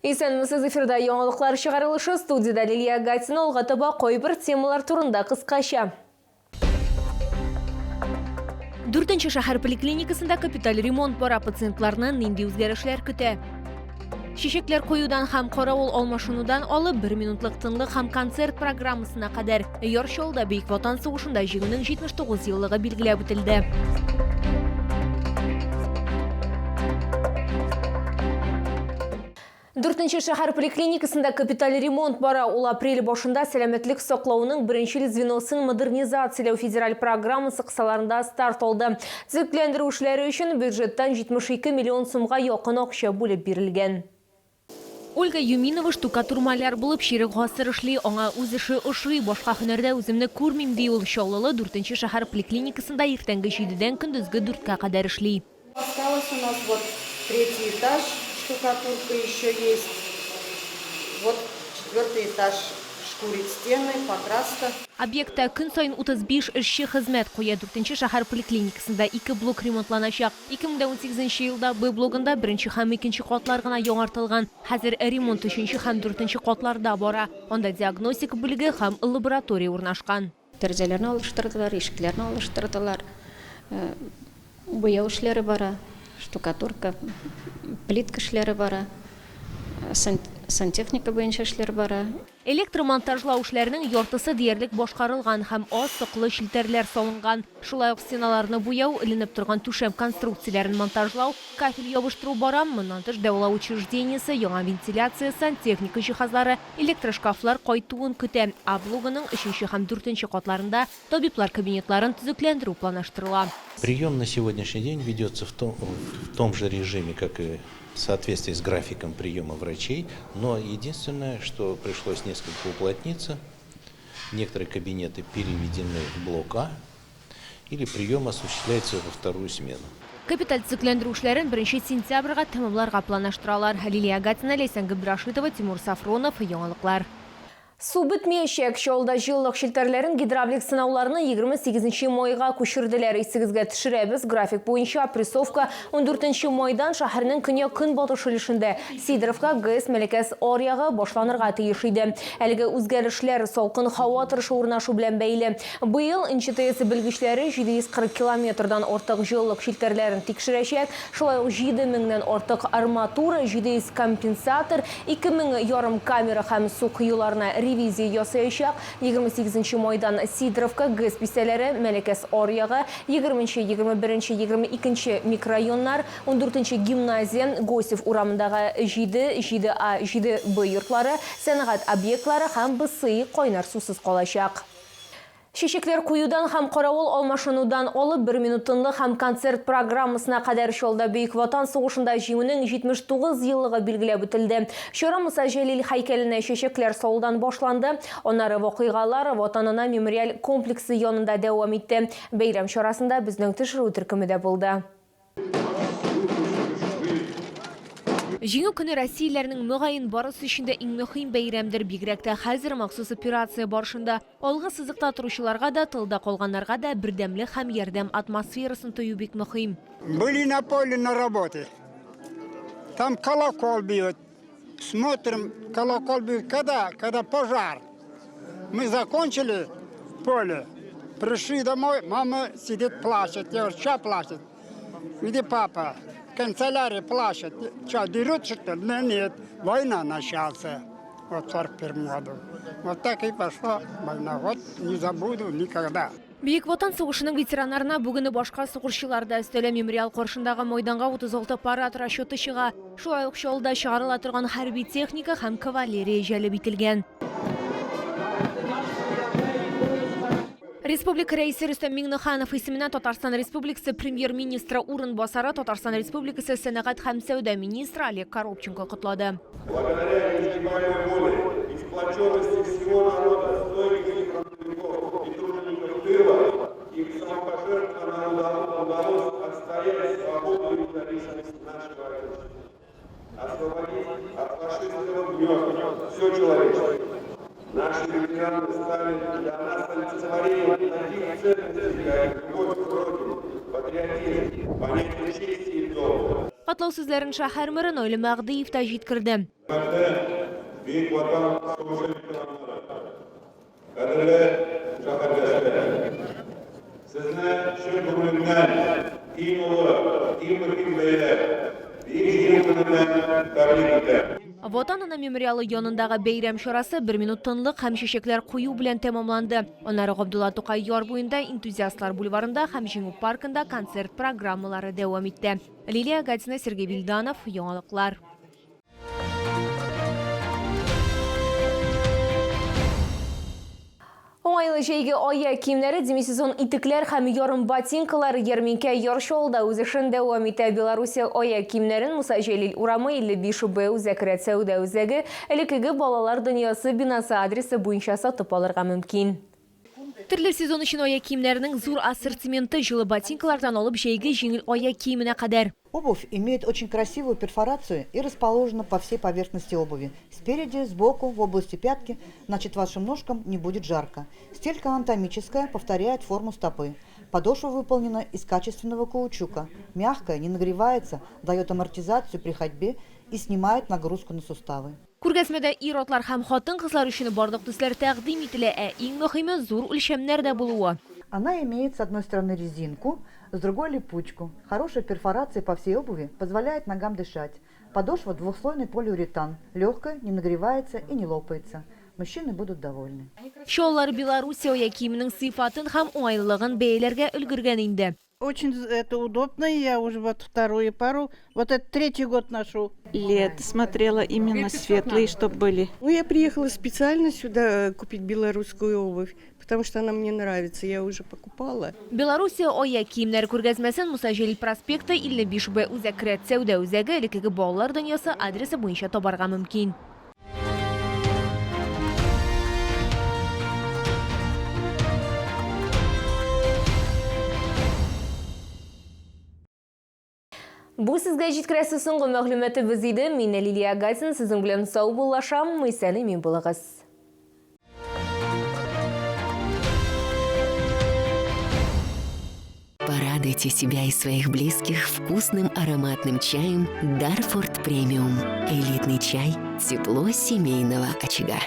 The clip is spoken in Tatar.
Исәнмесез, эфирда яңалыклар чыгарылышы, студиядә Лилия Гатина. Алга таба кайбер темалар турында кыскача. Дүртенче шәһәр поликлиникасында капиталь ремонт бара, пациентларны нинди үзгәрешләр көтә? Чәчәкләр куюдан һәм каравыл алмашынудан алып бер минутлык тынлык һәм концерт программасына кадәр Яр Чаллыда Бөек Ватан сугышында Җиңүнең 79 еллыгы билгеләп үтелде. Дүртенче шәһәр поликлиникасында капиталь ремонт бара. Ул апрель башында сәламәтлек саклауның беренчел звеносын модернизацияләү федераль программасы кысаларында старт алды. Төзекләндерү эшләре өчен бюджеттан 72 миллион сумга якын акча бүлеп бирелгән. Ольга Юминова штукатур-маляр булып чирек гасыр эшли. Аңа үз эше ошый, башка һөнәрдә үземне күрмим, ди ул. Чаллылы дүртенче шәһәр поликлиникасында иртәнге җидедән көндезге дүрткә кадәр эшли. Осталось у нас вот третий этаж, штукатурка еще есть. Вот четвертый этаж шкурить стены, покраска. Объектта көн саен 35 эшче хезмәт куя. Дүртенче шәһәр поликлиникасында ике блок ремонтланачак. 2018 нче елда Б блогында беренче һәм икенче катлар гына яңартылган. Хәзер ремонт өченче һәм дүртенче катларда бара. Анда диагностика бүлеге һәм лаборатория урнашкан. Тәрәзәләрне алыштырдылар, ишекләрне алыштырдылар. Буяу эшләре бара, штукатурка, плитка эшләре бара, сантехника буенча эшләр бара. Электромонтажлау эшләренең яртысы диярлек башкарылган һәм аз токлы челтәрләр салынган. Шулай ук стеналарны буяу, эленеп торган түшәм конструкцияләрен монтажлау, кафель ябыштыру бара. Моннан тыш, дәвалау учреждениесе яңа вентиляция, сантехника җиһазлары, Электрошкафлар кайтуын көтә. А блогының өченче һәм дүртенче катларында табиблар кабинетларын төзекләндерү планлаштырыла. Прием на сегодняшний день ведется в том, в том же режиме, как и в соответствии с графиком приема врачей, но единственное, что пришлось несколько уплотниться, некоторые кабинеты переведены в блок А, или прием осуществляется во вторую смену. Капиталь төзекләндерү эшләрен беренче сентябрьгә тәмамларга планлаштыралар. Лилия Гатина, Ләйсән Габдрашитова, Тимур Сафронов, Яңалыклар. Су бетмәячәк. Чаллыда җылылык челтәрләрен гидравлик сынауларны 28 майга күчерделәр. Исегезгә төшерәбез, график буенча опрессовка 14 майдан шәһәрнең көньяк-көнбатыш өлешендә, Сидоровка ГЭС Мәләкәс аръягы, башланырга тиеш иде. Әлеге үзгәрешләр салкын һава торышы урнашу белән бәйле. Быел НЧТС белгечләре 740 километрдан артык җылылык челтәрләрен тикшерәчәк, шулай ук җиде меңнән артык арматура, 700 компенсатор, ике мең ярым камера һәм су коеларына ревизия ясаячак. 28 нче майдан Сидоровка ГЭС бистәләре, Мәләкәс аръягы, егерменче, 21 нче, 22 нче микрорайоннар, ундүртенче гимназия, Госев урамындагы җиде, җиде А, җиде Б йортлары, сәнәгать объектлары һәм БСИ кайнар сусыз калачак. Чәчәкләр куюдан һәм каравыл алмашынудан алып бер минут тынлык һәм концерт программасына кадәр Чаллыда Бөек Ватан сугышында Җиңүнең 79 еллыгы билгеләп үтелде. Чара Муса Җәлил һәйкәленә чәчәкләр салудан башланды, аннары вакыйгалар Ватанына мемориаль комплексы янында дәвам итте. Бәйрәм чарасында безнең төшерү төркеме дә булды. Җиңү көне россияләрнең мөгаен барысы өчен дә иң мөһим бәйрәмдер, бигрәк тә хәзер махсус операция барышында. Алгы сызыкта торучыларга да, тылда калганнарга да бердәмлек һәм ярдәм атмосферасын тою бик мөһим. Были на поле на работе. Там колокол бьет. Смотрим, колокол бьет когда? Когда пожар. Мы закончили поле, пришли домой, мама сидит, плачет. Я говорю, что плачет? Где папа? В канцелярии плачет. Что, дерутся, что ли? Ну, нет, война начался. Вот в 41 году. Вот так и пошла война. Вот не забуду никогда. Бөек Ватан сугышының ветераннарына бүген башка сугышчылар да өстәлә. Мемориал каршындагы майданга 36 парад расчеты чыга. Шулай ук Чаллыда чыгарыла торган хәрби техника һәм кавалерия җәлеп ителгән. Республика Рәисе Рөстәм Миңнеханов исеменнән Татарстан Республикасы Премьер-министры урынбасары, Татарстан Республикасы сәнәгать һәм сәүдә министры Олег Коробченко котлады. Благодаря несгибаемой воле и сплоченности всего народа, стойкости фронтовиков и тружеников тыла, их самопожертвованию удалось отстоять свободу и независимость нашего Отечества, освободить от фашистского гнета все человечество. Наши ветераны стали для нас олицетворением таких ценностей, как любовь к родине, патриотизм, понятие чести и долга. Котлау сүзләрен шәһәр мэры Наил Мәһдиев та җиткерде. Хөрмәтле Бөек Ватан сугышы ветераннары, кадерле шәһәрдәшләр! Сезне чын күңелемнән иң олы, иң мөһим бәйрәм, Бөек Җиңү көне белән тәбрик итәм. Ватан Ана мемориалы янындагы бәйрәм чарасы бер минут тынлык һәм чәчәкләр кую белән тәмамланды. Аннары Габдулла Тукай яр буенда, Энтузиастлар бульварында һәм Җиңү паркында концерт программалары дәвам итте. Лилия Гатина, Сергей Вильданов, Яңалыклар. Уңайлы җәйге аяк киемнәре, демисезон итекләр һәм ярым ботинкалар ярминкә Яр Чаллыда үз эшен дәвам итә. Белоруссия аяк киемнәрен Муса Җәлил урамы 55 Б үзәк рәт сәүдә үзәге, элеккеге Балалар дөньясы бинасы адресы буенча сатып алырга мөмкин. Төрле сезон өчен аяк киемнәренең зур ассортименты, җылы ботинкалардан алып җәйге җиңел аяк киеменә кадәр. Обувь имеет очень красивую перфорацию и расположена по всей поверхности обуви. Спереди, сбоку, в области пятки, значит вашим ножкам не будет жарко. Стелька анатомическая, повторяет форму стопы. Подошва выполнена из качественного каучука. Мягкая, не нагревается, дает амортизацию при ходьбе и снимает нагрузку на суставы. Күргәзмәдә ир-атлар һәм хатын-кызлар өчен барлык төсләр тәкъдим ителә, ә иң мөһиме, зур үлчәмнәрдә булуы. Она имеет с одной стороны резинку, с другой липучку. Хорошая перфорация по всей обуви позволяет ногам дышать. Подошва двухслойный полиуретан, легкая, не нагревается и не лопается. Мужчины будут довольны. Чаллылар Белоруссия аяк киеменең сыйфатын һәм уңайлылыгын бәяләргә өлгергән инде. Очень это удобно, я уже вот вторую пару, вот это третий год ношу. Лет смотрела именно светлые, чтоб были. Ну, я приехала специально сюда купить белорусскую обувь, потому что она мне нравится, я уже покупала. Белоруссия аяк киемнәре күргәзмәсен Муса Җәлил проспекты 55 Б үзәк рәт сәүдә үзәге, элеккеге Балалар дөньясы адресы буенча табарга мөмкин. Бу сезгә җиткерәсе соңгы мәгълүматыбыз иде. Мин Лилия Гатин, сезнең белән саубуллашам. Исән-имин булыгыз. Порадуйте себя и своих близких вкусным ароматным чаем Дарфорд Премиум. Элитный чай, тепло семейного очага.